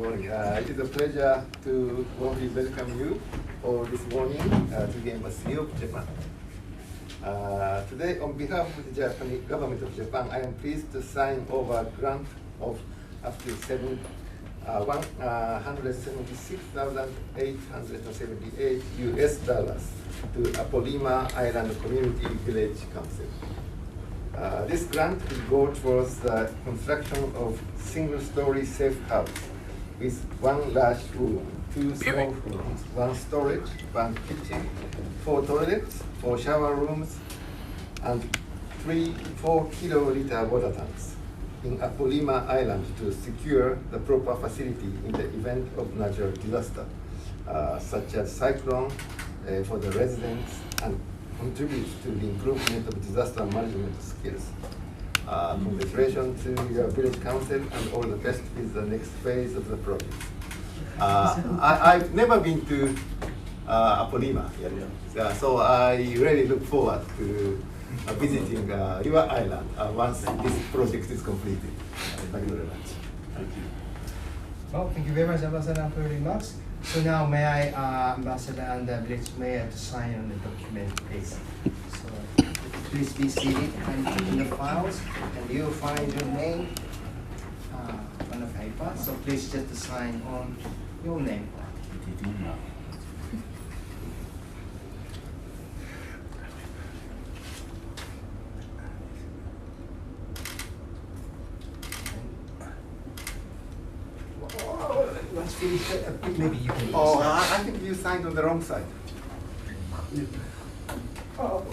Morning. It is a pleasure to warmly welcome you all this morning to the Embassy of Japan. Today, on behalf of the Japanese government of Japan, I am pleased to sign over a grant of up to $176,878 US to Apolima Island Community Village Council. This grant will go towards the construction of single-story safe house with one large room, two small rooms, one storage, one kitchen, 4 toilets, 4 shower rooms, and 3 4-kiloliter water tanks in Apolima Island to secure the proper facility in the event of natural disaster, such as cyclone, for the residents, and contribute to the improvement of disaster management skills. Congratulations to your village council and all the best with the next phase of the project. I've never been to Apolima yet, so I really look forward to visiting your island once this project is completed. Thank you very much. Thank you. Well, thank you very much, Ambassador, for your remarks. So now may I, Ambassador and the village mayor, to sign on the document, please. So please be seated and in the files, and you'll find your name on the paper. So please just sign on your name. Once finished, maybe you can. Oh, I think you signed on the wrong side. Oh.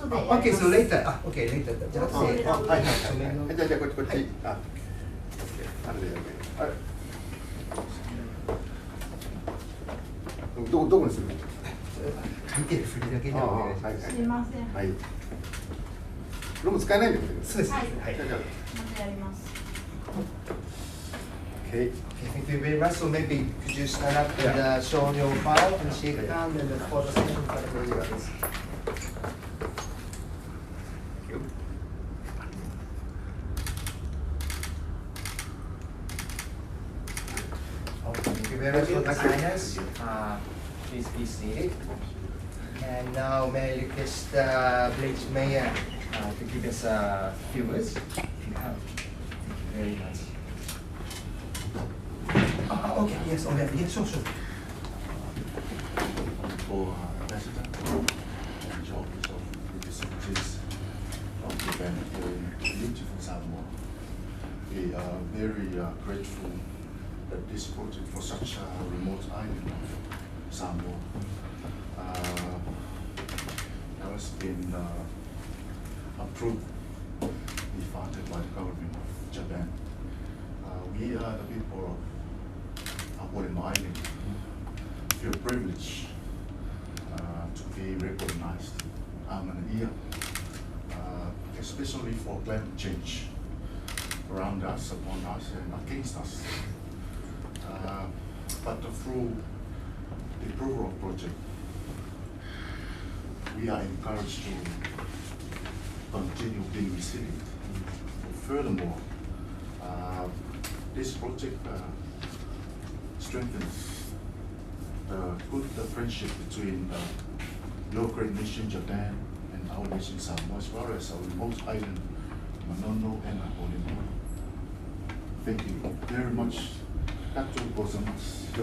Okay, so later. Okay, later. じゃあこっち。あ、あれであれ。どこにするの？書いてるふりだけでお願いします。すみません。はい。これも使えないんだけど。そうです。はい。はい。またやります。 Okay. Thank you very much. So maybe could you stand up and show your file and shake hand and the photo session for the please. Thank you. Oh, thank you very much for the kindness. Please be seated. And now may I request the village mayor to give us a few words, if you have. Thank you very much. Okay, yes, okay, yes, sure, sure. For Ambassador and your office of representatives of Japan in beautiful Samoa. We are very grateful that this project for such a remote island of Samoa has been approved, funded by the government of Japan. We are the people of Apolima Island. Feel privileged to be recognized among especially for climate change around us, upon us, and against us. But through the approval of project, we are encouraged to continue being resilient. Furthermore, this project strengthens the good friendship between your great nation, Japan, and our nation, Samoa, as well as our remote island, Manono and Apolima. Thank you very much. Thank you Thank you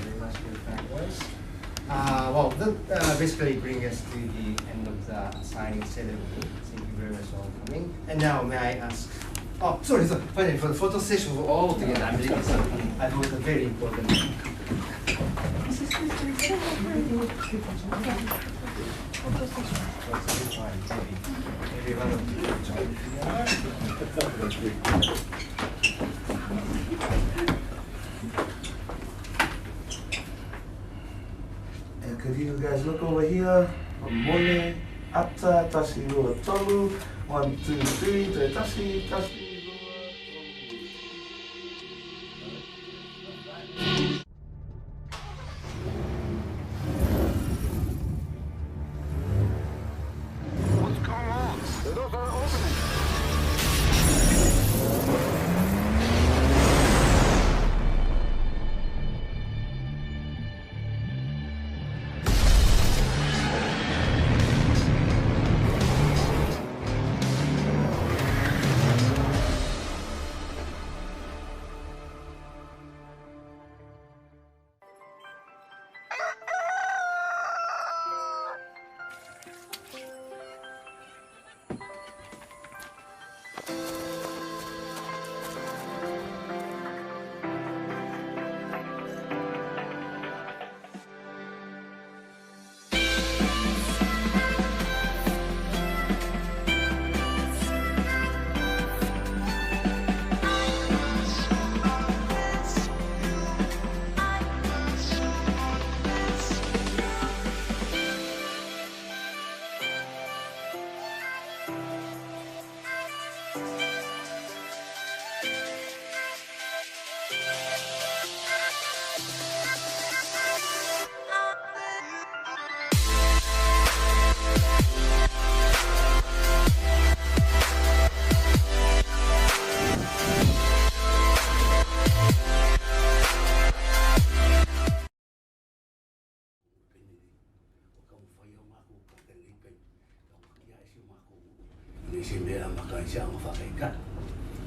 very much for your kind words. Well, that basically brings us to the end of the signing ceremony. Thank you very much for coming. And now, may I ask? Oh, sorry, sorry. Finally, for the photo session for all together, I'm really sorry. I thought it was very important. Maybe one of you join together. And could you guys look over here? Mone, Ata, Tashi, Rua, Tolu. 1, 2, 3, Tashi, Tashi. What's going on? The doors are opening.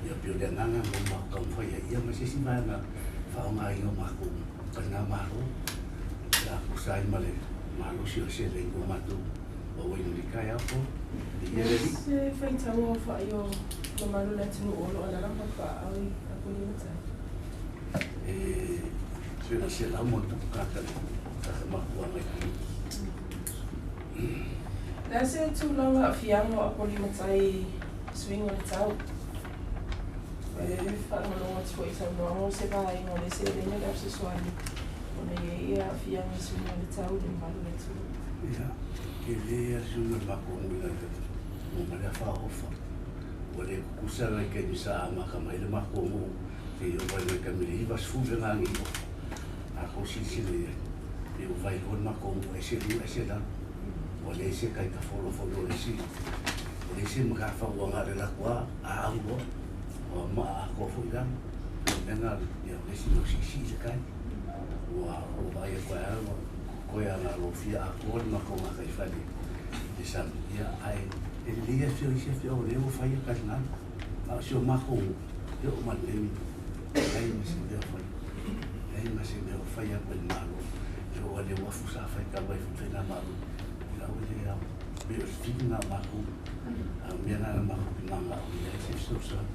Ia pei o le agaga lena ua matou taumafai ai ia ma se isi vaega faaaogaina o matou taligamalo pe a tusa ai ma le malosi o le seleni ua matou auaina i le taeao po Viia le Alii. Se faitau aofai o mamalu o le atunuu o lo o alaala ma papaaao i Apolima-tai. E pei ona selau ma ona tupu tagata le mafuaaga i le Le a se tulaga aafiaga o Apolima-tai i suiga o le tau? E faalogologo atu foi i saunoaga o se vaega o le seleni o le fesoasoani ona e i ai aafiaga i suiga o le tau i le mamalu o le atunuu. Ia, tele lava le suiga o le matou nuu i laia ua ma le afaofa. Ua le tutusa nai taimi sa amata mai ai le matou nuu seia oo mai le taimi i le 90 le agaga a tou silasila i ai, pei ua fai loa le matou nuu ese luga ese lalo. Ua leai se taitafolo foi o le isi, ua leai se matata ua na o le alu atu lava aau loa, ua maa atoa foi i lalo. O le mea lena, ia o le isi mea ua siisii le tai. Ua vaai atu ai lava ua toe agalofia atoa le matou gataifale i le sami, ia ae e lelei lava isi afioaga o lea ua fai taligalu. A o si o matou nuu, e oo mai i le taimi, leai ma se mea o fai. Leai ma se mea o fai atu e le Malo. E oo lava i le uafu sa fai talu ai foi Faigamalo, ia ua le ao. Pei o le fili lena o matou. A o le mea lena na matou te mananao i ai se fesoasoani.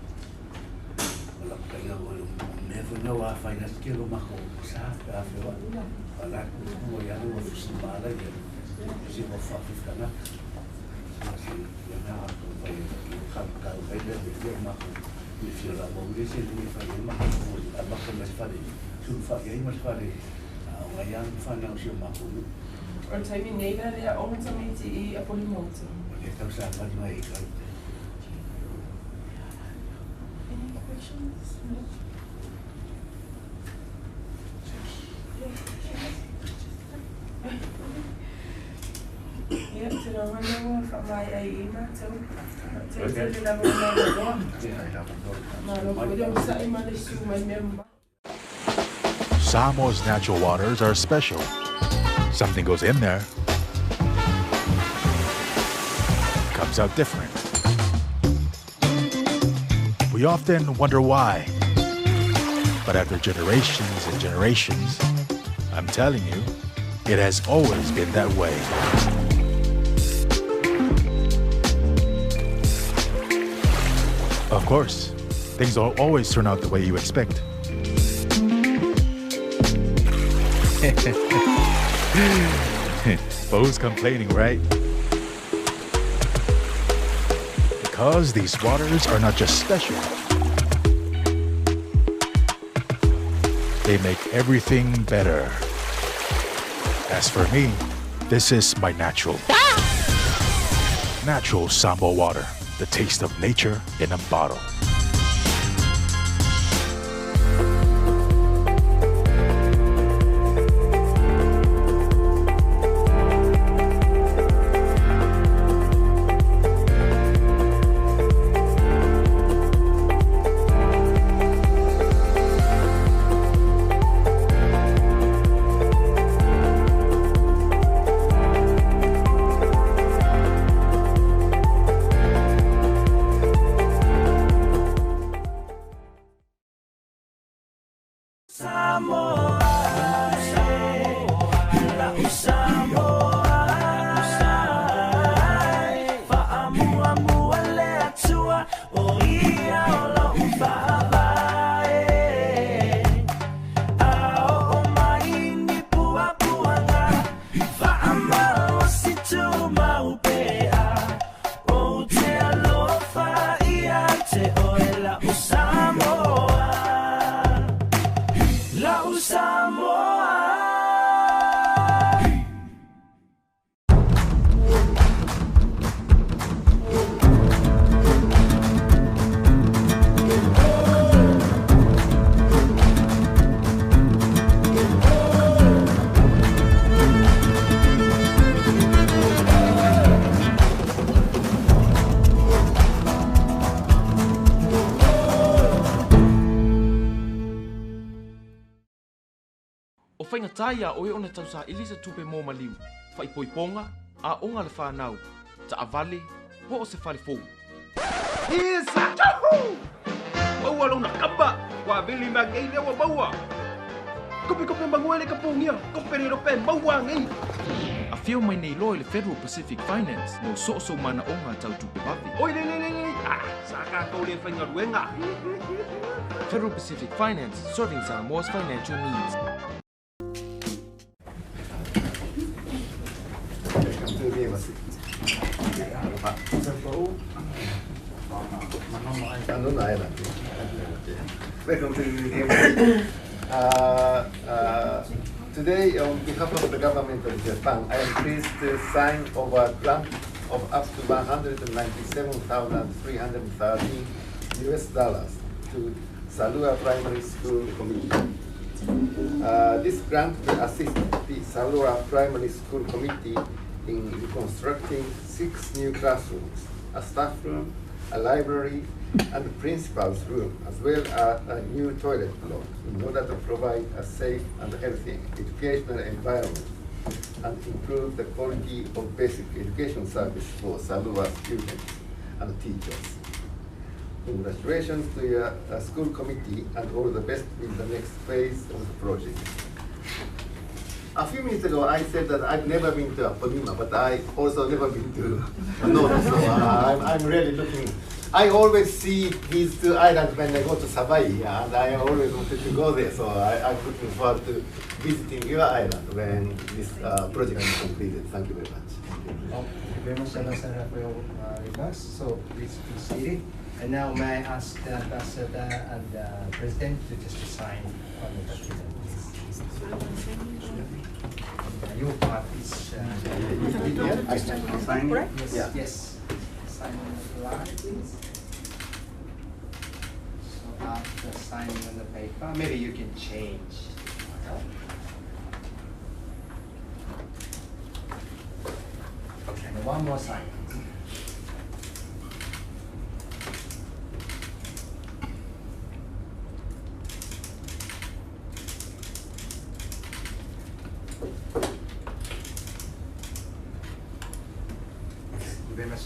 O lau taiga foi, o mea foi na ua afaina ai le tele o matou sa pe a feoai. A o la e tutu ai lava le uafu sima la e i ai, se uafu faafifi tagata. O le taimi nei la le aoga tamaiti i Apolima-uta. Any questions? No? Ia, te rau ana ua whaamae ai i mātou. Te tele lava o nā loa. Malo foi le onosai ma le su mai mea mama. Samoa's natural waters are special. Something goes in there, comes out different. We often wonder why. But after generations and generations, I'm telling you, it has always been that way. Of course, things don't always turn out the way you expect. But who's complaining, right? Because these waters are not just special. They make everything better. As for me, this is my natural. Natural Samoa water, the taste of nature in a bottle. O faigata iā oe ona tausaili se tupe mo maliu, faaipoipoga, aoga a le fanau, taavale, po o se fale fou. Isa! Yahoo! lona kamba. Wa vili ma ngei le wa maua. Kope kope mangue le kapungia. Kope le rope maua ngei. Afio mai nei loa i le Federal Pacific Finance mo so so mana onga tau tupe vave. Oi le le le le. Ah, sa ka kau le whainga ruenga. Federal Pacific Finance, serving Samoa's financial needs. Welcome to the embassy. Manono Island. Welcome to the embassy. Today, on behalf of the government of Japan, I am pleased to sign over a grant of up to $197,313 US dollars to Salua Primary School Committee. This grant will assist the Salua Primary School Committee in reconstructing 6 new classrooms, a staff room, a library, and the principal's room, as well as a new toilet block, in order to provide a safe and healthy educational environment and improve the quality of basic education service for Salua students and teachers. Congratulations to your school committee and all the best with the next phase of the project. A few minutes ago, I said that I've never been to Apolima, but I also never been to Manono, so I'm really looking. I always see these two islands when I go to Savaii, and I always wanted to go there, so I'm looking forward to visiting your island when this project is completed. Thank you very much. Well, thank you very much, Ambassador, for your remarks. So please be seated. And now may I ask the Ambassador and the President to just sign on the document, please. Your part is... I sign. Yes, Yeah. yes. Sign on the line, please. So after signing on the paper, maybe you can change the file. Okay, and one more sign.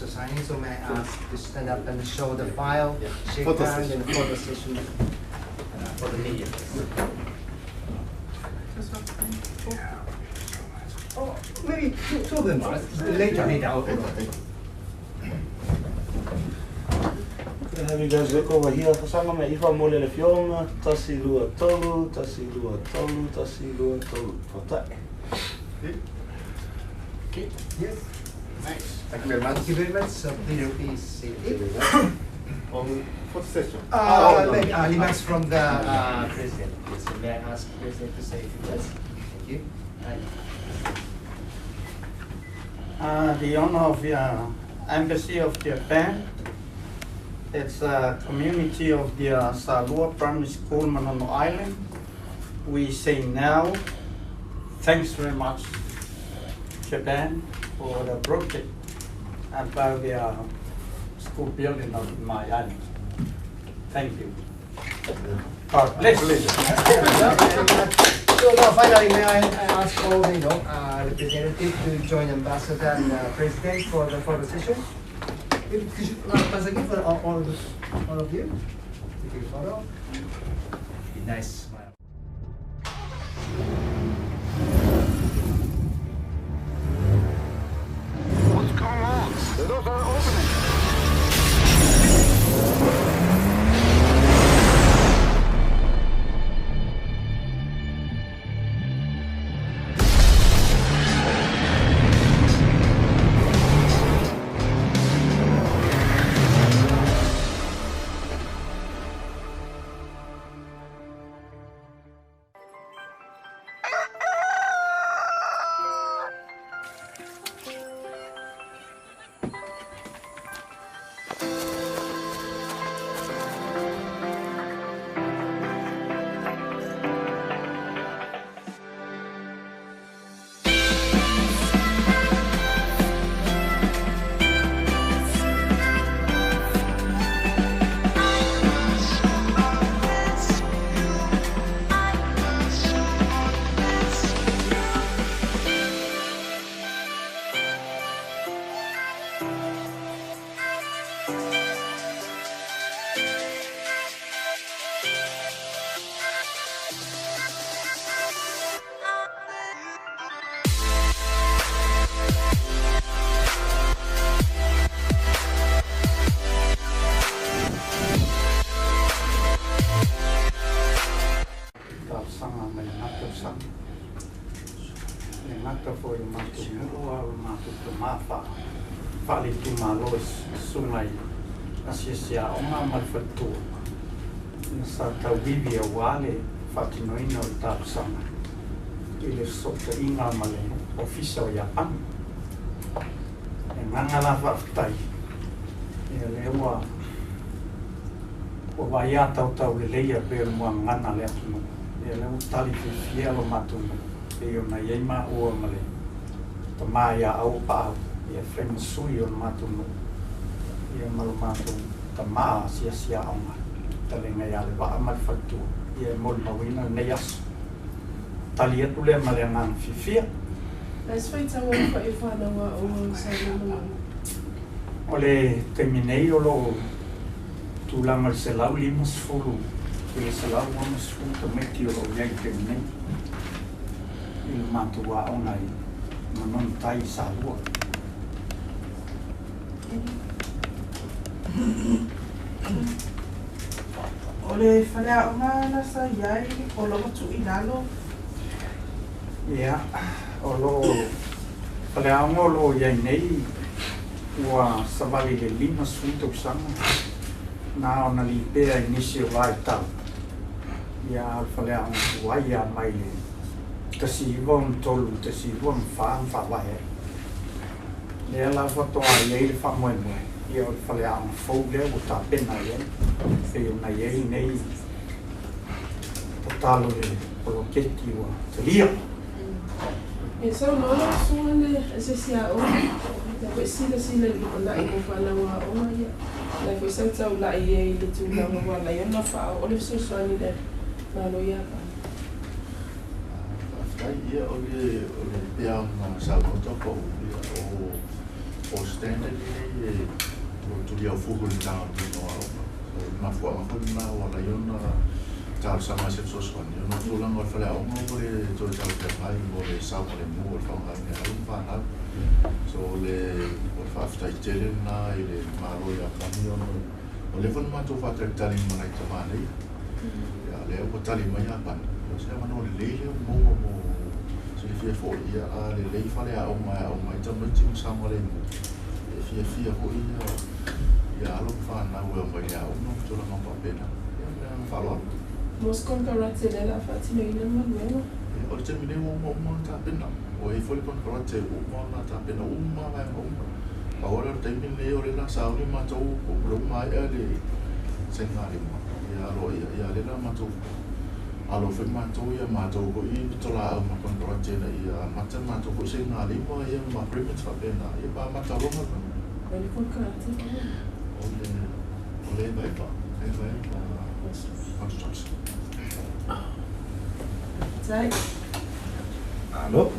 Signing, so may I ask to stand up and show the file, Yeah. shake Photo hands, session. and photo session for the media. Oh, maybe two of them. Later, later. Okay. Could I have you guys look over here? Fasanga me ifa mo le le fionga, tasi lua tolu, tasi lua tolu, tasi lua tolu. Fatai. Okay. Yes. Nice. Thank you very much. Thank you very much. So please be seated. On photo session. Oh, no. Maybe, remarks from the president. Yes, so may I ask the president to say a few words? Thank you. Hi. The honor of the Embassy of Japan. It's a community of the Salua Primary School, Manono Island. We say now, thanks very much, Japan, for the project about the school building of my island. Thank you. God bless. So now finally, may I ask all the representatives to join Ambassador and President for the photo session? Could you once again for all of you to take a photo? Be nice smile. What's going on? The doors are opening. foi o le matou nuu a o le matou tamā faale-itumalo e susuga i asiasi aoga ma le faletua na sa tauivi auā le faatinoina o le talosaga i le fesootaiga ma le Ofisa o Iapani. E agaga la faafetai ia lea ua ua vaaia tautaulelei e pei o le muagagana a le atunuu ia lea ua tali fiafia lo matou nuu pei ona i ai maua ma le tamā ia Auapaau ia e fai ma sui o le matou nuu ia ma lo matou tamā asiasi aoga fetalaiga ia Levaa ma le faletua ia e molimauina lenei aso. Tali atu lea ma le agaga fiafia. Na se faitau aofai o fanau aoga o Samoa Manono. O le taimi nei o lo o tulaga i le 150 i le 160 tamaiti o lo o i ai i le taimi nei i le matou aoga i Manono Tai i Salua. O le faleaoga la sa i ai o lo o tuu i lalo. Ia, o lo o faleaoga o lo o i ai nei ua savali i le 50 tausaga na ona lipea i nisi o vaitau, ia a o le faleaoga tuai lava mai le 1963 1964 na faavae ai. Lea la faatoa i ai le faamoemoe, ia o le faleaoga fou lea ua tapena i ai, pei ona i ai lenei tatalo i le poloketi ua talia. E saunoa lau susuga le asiasi aoga, lea foi e silasila i le lumanai mo fanau aoga ia, o la e foi sa taulai i ai i le tulaga ua ala ai ona faaoo le fesoasoani i le Malo o Iapani. Faafetai. Ia, o le, o le pea ona saunoa Taupau, ia, o, o standard nei e o le tuliaufugu i le Matagaluega o Aoga. So, o le mafuaaga foi lena ua ala ai ona talosaga i se fesoasoani, ona o le tulaga o le faleaoga ua le toe talafeagai mo le saogalemu o le faaaogaina e alo ma fanau. So, o le, o le faafetai tele lena i le Malo o Iapani ona ua leva ona matou faatalitali ma nai tama nei. Ia, lea ua tali mai Iapani, o se avanoa lelei lea ua maua mo silafia foi, ia, a lelei faleaoga e aoga ai tamaiti ma saogalemu, e fiafia foi ia, ia alo ma fanau e omai i le aoga ma tulaga faapena. Ia, ma le agaga faaaloalo. Mo se konekarate lea o le a faatinoina le galuega. Ia, o le taimi nei ua uma uma ona tapena. Ua i ai foi le konekarate ua uma ona tapena uma lava vaega uma. Pau lava lea o le taimi lenei o lea o le a sauni matou po o ua maea le sainigalima. Ia aloaia, ia lea o le a matou alo foi matou ia matou foi pitolaau ma konekarate ina ia amata le matou foi sainigalima ia ma agreements faapena, ia pa amata loa galuega. O le konekarate foi? O le, o le Evaeva, Evaeva Construction. Faafetai. Malo.